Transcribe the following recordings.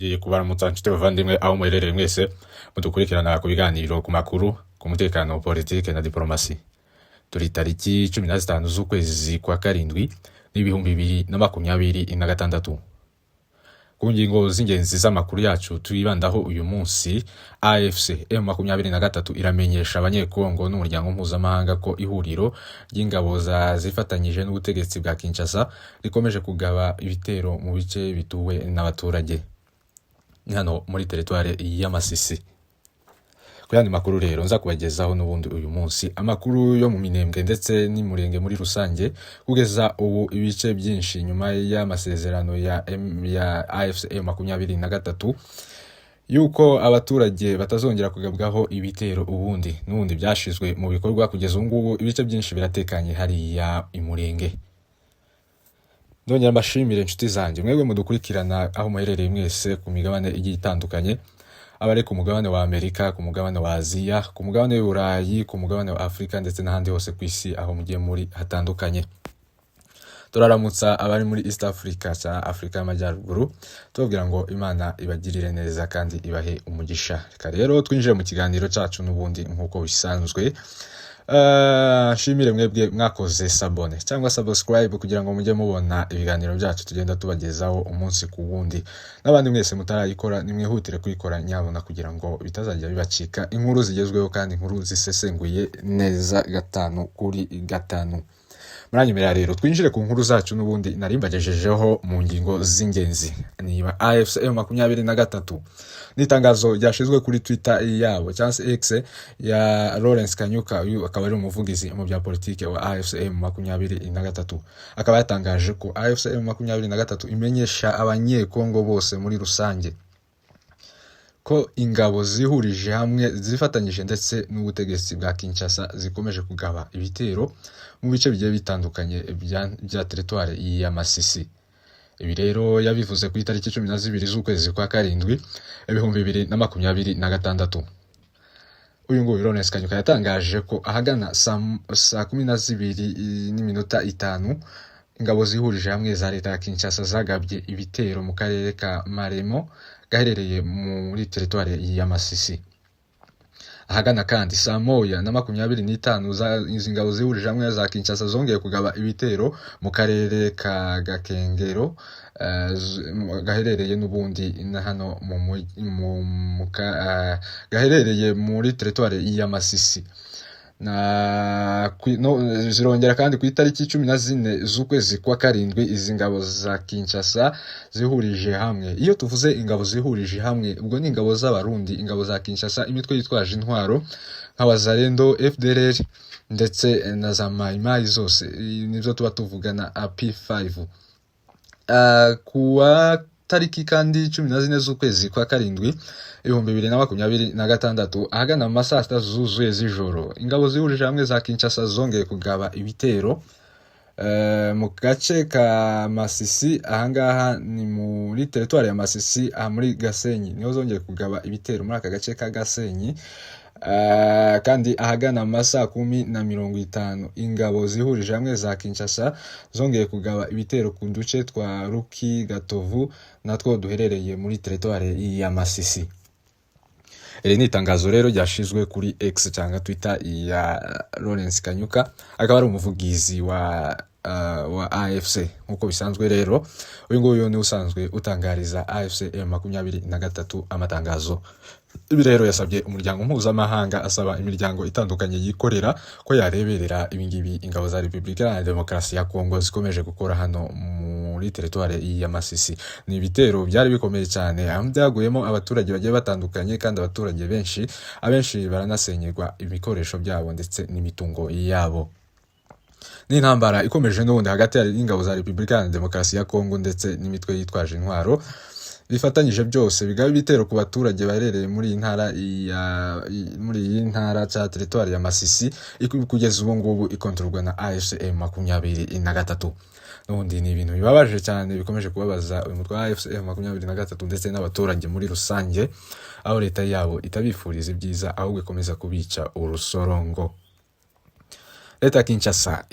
Ngiye kubaramutsa nshuti bavandimwe aho muherereye mwese mudukurikirana ku biganiro, ku makuru, ku mutekano, politike na diplomasi. Turi tariki 15 z'ukwezi kwa karindwi n'2026. Ku ngingo z'ingenzi z'amakuru yacu twibandaho uyu munsi, AFC M23 iramenyesha Abanyekongo n'umuryango mpuzamahanga ko ihuriro ry'ingabo zifatanyije n'ubutegetsi bwa Kinshasa rikomeje kugaba ibitero mu bice bituwe n'abaturage hano muri teritware ya Masisi. Ku yandi makuru rero nza kubagezaho n'ubundi uyu munsi, amakuru yo mu Minembwe ndetse n'Imurenge muri rusange, kugeza ubu ibice byinshi nyuma y'amasezerano ya AFC 23 yuko abaturage batazongera kugabwaho ibitero ubundi n'ubundi byashizwe mu bikorwa. Kugeza ubu ngubu ibice byinshi biratekanye hariya Imurenge. Ndongera mbashimire inshuti zanjye mwebwe mudukurikirana aho muherereye mwese ku migabane igiye itandukanye, abari ku mugabane wa Amerika, ku mugabane wa Aziya, ku mugabane w'i Burayi, ku mugabane wa Afurika ndetse n'ahandi hose ku isi aho mugiye muri hatandukanye. Turaramutsa abari muri East Africa cyangwa Afurika y'Amajyaruguru, tubabwira ngo Imana ibagirire neza kandi ibahe umugisha. Reka rero twinjire mu kiganiro cyacu n'ubundi nk'uko bisanzwe. Nshimire mwebwe mwakoze s'abonner cyangwa subscribe kugira ngo mujye mubona ibiganiro byacu tugenda tubagezaho umunsi ku wundi. N'abandi mwese mutarayikora, nimwihutire kuyikora nyabona kugira ngo bitazajya bibacika inkuru zigezweho kandi inkuru zisesenguye neza gatanu kuri gatanu. Muranyemerera rero twinjire ku nkuru zacu n'ubundi nari mbagejejeho mu ngingo z'ingenzi. Niba AFC 23 n'itangazo ryashyizwe kuri Twitter yabo cyangwa se X ya Lawrence Kanyuka, uyu akaba ari umuvugizi mu bya politike wa AFC 23, akaba yatangaje ko AFC 23 imenyesha Abanyekongo bose muri rusange ko ingabo zihurije hamwe zifatanyije ndetse n'ubutegetsi bwa Kinshasa zikomeje kugaba ibitero mu bice bigiye bitandukanye bya teritwari ya Masisi. Ibi rero yabivuze ku itariki 12 z'ukwezi kwa karindwi 2026. Uyu nguyu Lawrence Kanyuka yatangaje ko ahagana saa 12:05 ingabo zihurije hamwe za leta ya Kinshasa zagabye ibitero mu karere ka Maremo gaherereye muri teritwari ya Masisi. Ahagana kandi saa 1:25 izi ngabo zihurije hamwe za Kinshasa zongeye kugaba ibitero mu karere ka Gakengero gaherereye n'ubundi na hano mu mujyi- mu- mu ka- eh, gaherereye muri teritwari ya Masisi. Na no, zirongera kandi ku itariki 14 z'ukwezi kwa karindwi izi ngabo za Kinshasa zihurije hamwe. Iyo tuvuze ingabo zihurije hamwe, ubwo ni ingabo z'Abarundi, ingabo za Kinshasa, imitwe yitwaje intwaro nka Wazalendo, FDLR ndetse na za Mai Mai zose, nibyo tuba tuvugana P5. Kuwa tariki kandi 14 z'ukwezi kwa karindwi 2026, ahagana mu ma saa sita zuzuye z'ijoro, ingabo zihurije hamwe za Kinshasa zongeye kugaba ibitero mu gace ka Masisi. Ahangaha ni muri teritwari ya Masisi, aha muri Gasenyi niho zongeye kugaba ibitero muri aka gace ka Gasenyi. Kandi ahagana mu ma saa 10:50 ingabo zihurije hamwe za Kinshasa zongeye kugaba ibitero ku duce twa Ruki, Gatovu natwo duherereye muri teritwari ya Masisi. Iri ni itangazo rero ryashizwe kuri X cyangwa Twitter ya Lawrence Kanyuka, akaba ari umuvugizi wa AFC nk'uko bisanzwe. Rero uyu nguyu ni usanzwe utangariza AFC M23 amatangazo. Ibi rero yasabye umuryango mpuzamahanga, asaba imiryango itandukanye yikorera ko yareberera ibingibi ingabo za Repubulika Iharanira Demokarasi ya Kongo zikomeje gukora hano muri teritwari ya Masisi. Ni ibitero byari bikomeye cyane aho byaguyemo abaturage bagiye batandukanye, kandi abaturage benshi, abenshi baranasenyerwa ibikoresho byabo ndetse n'imitungo yabo. N'intambara ikomeje n'ubundi hagati y'ingabo za Repubulika Iharanira Demokarasi ya Kongo ndetse n'imitwe yitwaje intwaro bifatanyije byose bigaba ibitero ku baturage baherereye muri iyi ntara cya teritwari ya Masisi, kugeza ubu ngubu ikontororwa na AFC 23. N'ubundi ni ibintu bibabaje cyane, bikomeje kubabaza uyu mutwe wa AFC 23 ndetse n'abaturage muri rusange, aho leta yabo itabifuriza ibyiza ahubwo ikomeza kubica urusorongo. Leta ya Kinshasa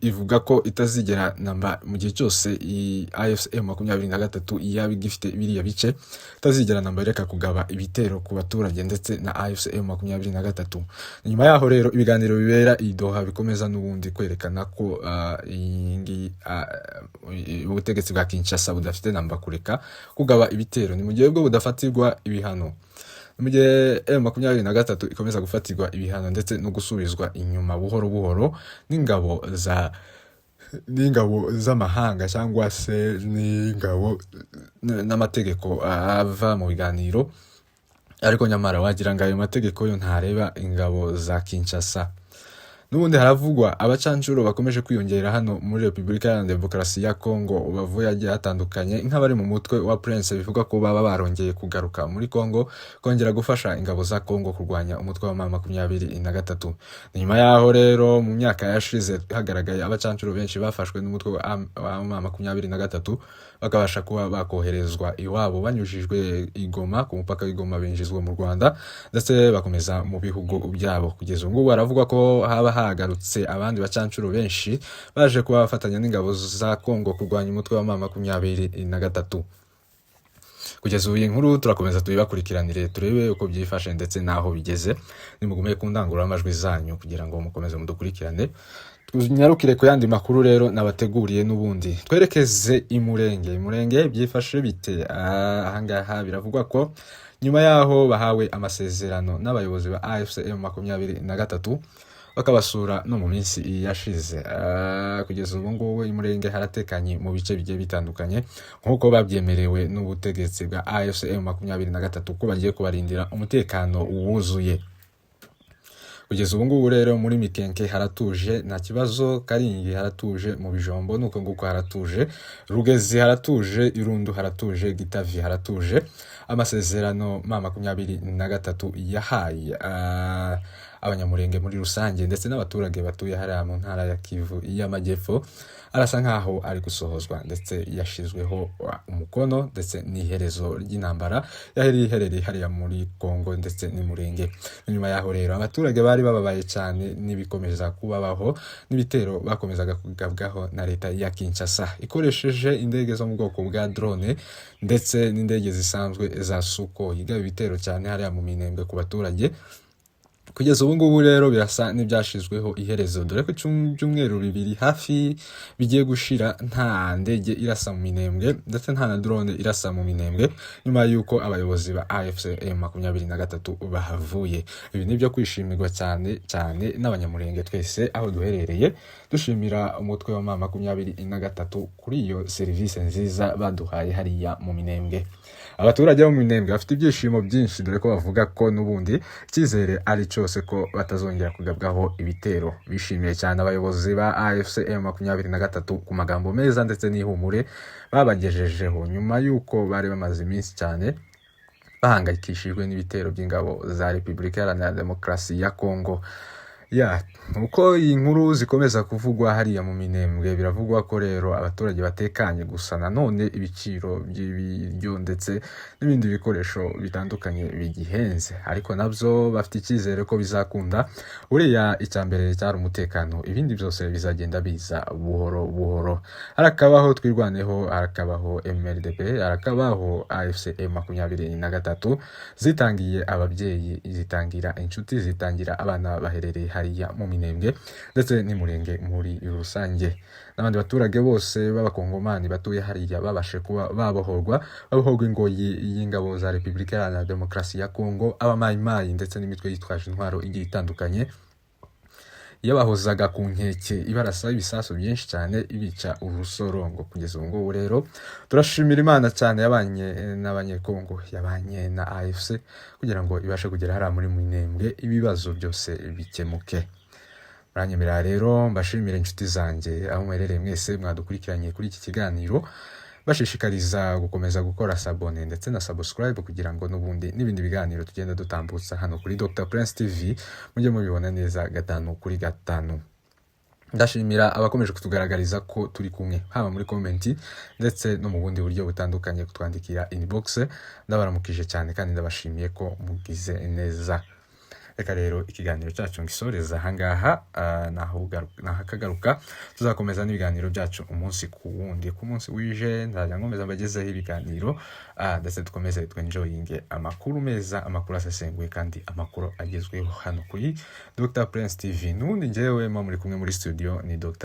ivuga ko itazigera namba mu gihe cyose AFC M23 yaba igifite biriya bice, itazigera namba ireka kugaba ibitero ku baturage ndetse na AFC M23. Nyuma yaho rero ibiganiro bibera i Doha bikomeza n'ubundi kwerekana ko iyi ngiyi, ubutegetsi bwa Kinshasa budafite namba kureka kugaba ibitero, ni mu gihe bwo budafatirwa ibihano, mu gihe M23 ikomeza gufatirwa ibihano ndetse no gusubizwa inyuma buhoro buhoro n'ingabo z'amahanga cyangwa se n'ingabo n'amategeko ava mu biganiro. Ariko nyamara wagira ngo ayo mategeko yo ntareba ingabo za Kinshasa. N'ubundi haravugwa abacanshuro bakomeje kwiyongera hano muri Repubulika Iharanira Demokarasi ya Kongo, bavuye agiye hatandukanye, nk'abari mu mutwe wa Prince, bivuga ko baba barongeye kugaruka muri Kongo kongera gufasha ingabo za Kongo kurwanya umutwe wa M23. Nyuma yaho rero mu myaka yashize hagaragaye abacanshuro benshi bafashwe n'umutwe wa M23, bakabasha kuba bakoherezwa iwabo banyujijwe i Goma, ku mupaka w'i Goma, binjizwa mu Rwanda ndetse bakomeza mu bihugu byabo. Kugeza ubu ngubu haravugwa ko haba hagarutse abandi bacanshuro benshi baje kuba bafatanya n'ingabo za Kongo kurwanya umutwe wa M23. Kugeza ubu iyi nkuru turakomeza tubibakurikiranire, turebe uko byifashe ndetse n'aho bigeze. Nimugume ku ndangururamajwi zanyu kugira ngo mukomeze mudukurikirane. Tunyarukire ku yandi makuru rero nabateguriye n'ubundi, twerekeze i Murenge. Murenge byifashe bite? Ahangaha biravugwa ko nyuma yaho bahawe amasezerano n'abayobozi ba AFC M23, bakabasura no mu minsi yashize, kugeza ubu ngubu i Murenge haratekanye mu bice bigiye bitandukanye, nk'uko babyemerewe n'ubutegetsi bwa AFC M23 ko bagiye kubarindira umutekano wuzuye. Kugeza ubu ngubu rero muri Mikenke haratuje, nta kibazo. Karingi haratuje, mu Bijombo nuko nguko haratuje, Rugezi haratuje, Irundu haratuje, Gitavi haratuje. Amasezerano M23 yahaye Abanyamurenge muri rusange ndetse n'abaturage batuye hariya mu ntara ya Kivu y'Amajyepfo arasa nkaho ari gusohozwa, ndetse yashyizweho umukono, ndetse n'iherezo ry'intambara yari iherereye hariya muri Kongo ndetse n'Imurenge. Nyuma yaho rero abaturage bari bababaye cyane n'ibikomeza kubabaho n'ibitero bakomezaga kugabwaho na leta ya Kinshasa ikoresheje indege zo mu bwoko bwa drone ndetse n'indege zisanzwe za Sukhoi, igaba ibitero cyane hariya mu Minembwe ku baturage. Kugeza ubu ngubu rero birasa n'ibyashyizweho iherezo, dore ko ibyumweru 2 hafi bigiye gushira nta ndege irasa mu Minembwe ndetse nta na drone irasa mu Minembwe, nyuma y'uko abayobozi ba AFC M23 bahavuye. Ibi ni ibyo kwishimirwa cyane cyane n'Abanyamurenge twese aho duherereye, dushimira umutwe wa M23 kuri iyo serivisi nziza baduhaye hariya mu Minembwe. Abaturage bo mu Minembwe bafite ibyishimo byinshi, dore ko bavuga ko n'ubundi icyizere ari cyose ko batazongera kugabwaho ibitero. Bishimiye cyane abayobozi ba AFC M23 ku magambo meza ndetse n'ihumure babagejejeho, nyuma y'uko bari bamaze iminsi cyane bahangayikishijwe n'ibitero by'ingabo za Repubulika Iharanira Demokarasi ya Kongo. Ya, uko iyi nkuru zikomeza kuvugwa hariya mu Minembwe, biravugwa ko rero abaturage batekanye, gusa nanone ibiciro by'ibiryo ndetse n'ibindi bikoresho bitandukanye bigihenze, ariko nabyo bafite icyizere ko bizakunda. Buriya icya mbere cyari umutekano, ibindi byose bizagenda biza buhoro buhoro. Harakabaho Twirwaneho, harakabaho MRDP, harakabaho AFC M23 zitangiye ababyeyi, zitangira inshuti, zitangira abana baherereye hariya mu Minembwe ndetse n'Imurenge muri rusange, n'abandi baturage bose b'Abakongomani batuye hariya babashe kuba babohorwa, babohorwa ingoyi y'ingabo za Repubulika Iharanira Demokarasi ya Kongo, Abamayimayi ndetse n'imitwe yitwaje intwaro igiye itandukanye yabahozaga ku nkeke, ibarasa ibisasu byinshi cyane, ibica urusorongo. Kugeza ubu ngubu rero turashimira Imana cyane yabanye n'Abanyekongo, yabanye na AFC kugira ngo ibashe kugera hariya muri Minembwe, ibibazo byose bikemuke. Muranyemerera rero mbashimire, inshuti zanjye, aho muherereye mwese mwadukurikiranye kuri iki kiganiro, bashishikariza gukomeza gukora s'abonner ndetse na subscribe kugira ngo n'ubundi n'ibindi biganiro tugenda dutambutsa hano kuri Dr Prince TV mujye mubibona neza gatanu kuri gatanu. Ndashimira abakomeje kutugaragariza ko turi kumwe, haba muri comment ndetse no mu bundi buryo butandukanye, kutwandikira inbox. Ndabaramukije cyane kandi ndabashimiye ko mugize neza. Reka rero ikiganiro cyacu ngisoreza ahangaha, nahakagaruka tuzakomeza n'ibiganiro byacu umunsi ku wundi. Ku munsi wije nzajya nkomeza mbagezeho ibiganiro, ndetse dukomeze twenjoyinge amakuru meza, amakuru asesenguye kandi amakuru agezweho hano kuri Dr Prince TV. N'ubundi njyewe muri kumwe muri studio ni Dr.